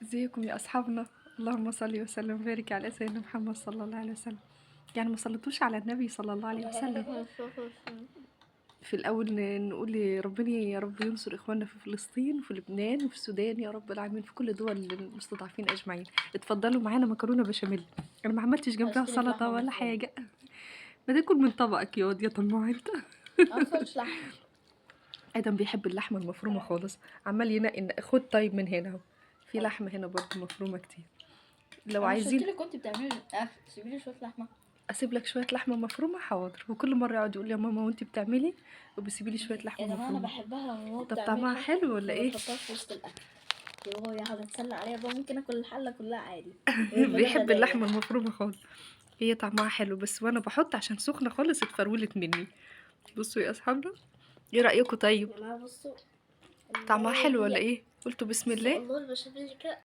ازيكم يا اصحابنا؟ اللهم صل وسلم وبارك على سيدنا محمد صلى الله عليه وسلم. يعني ما صليتوش على النبي صلى الله عليه وسلم. في الاول نقول ربنا يا رب ينصر اخواننا في فلسطين وفي لبنان وفي السودان يا رب العالمين، في كل دول المستضعفين اجمعين. اتفضلوا معانا مكرونه بشاميل، انا ما عملتش جنبها أشتري سلطة لحمة ولا مفرومة. حاجة. ما تاكل من طبقك يا واد يا طماع انت. ما باكلش لحمة. ادم بيحب اللحمة المفرومه خالص، عمال ينقي. خد طيب من هنا اهو، في لحمه هنا برضو مفرومه كتير لو أنا مش عايزين. قلت لك كنت بتعملي الاكل سيبي لي شوية لحمة. اسيب لك شوية لحمه مفرومه، حاضر. وكل مرة يقعد يقول لي يا ماما وانت بتعملي وبسيبي لي شوية لحمه يا جماعة أنا مفرومه. بحبها لما ماما طب طعمها بتعملها حلو ولا ما ايه؟ بتحطهاش في وسط الأكل. هو يقعد يتسلى عليها بقى، ممكن آكل الحلة كلها عادي. بيحب اللحمة المفرومه خالص، هي طعمها حلو بس وانا بحط عشان سخنة خالص اتفرولت مني. بصوا يا اصحابنا، ايه رايكم؟ طيب يا جماعة بصوا طعمها حلو ولا ايه؟ قلتوا بسم الله. الله البشاميل كده.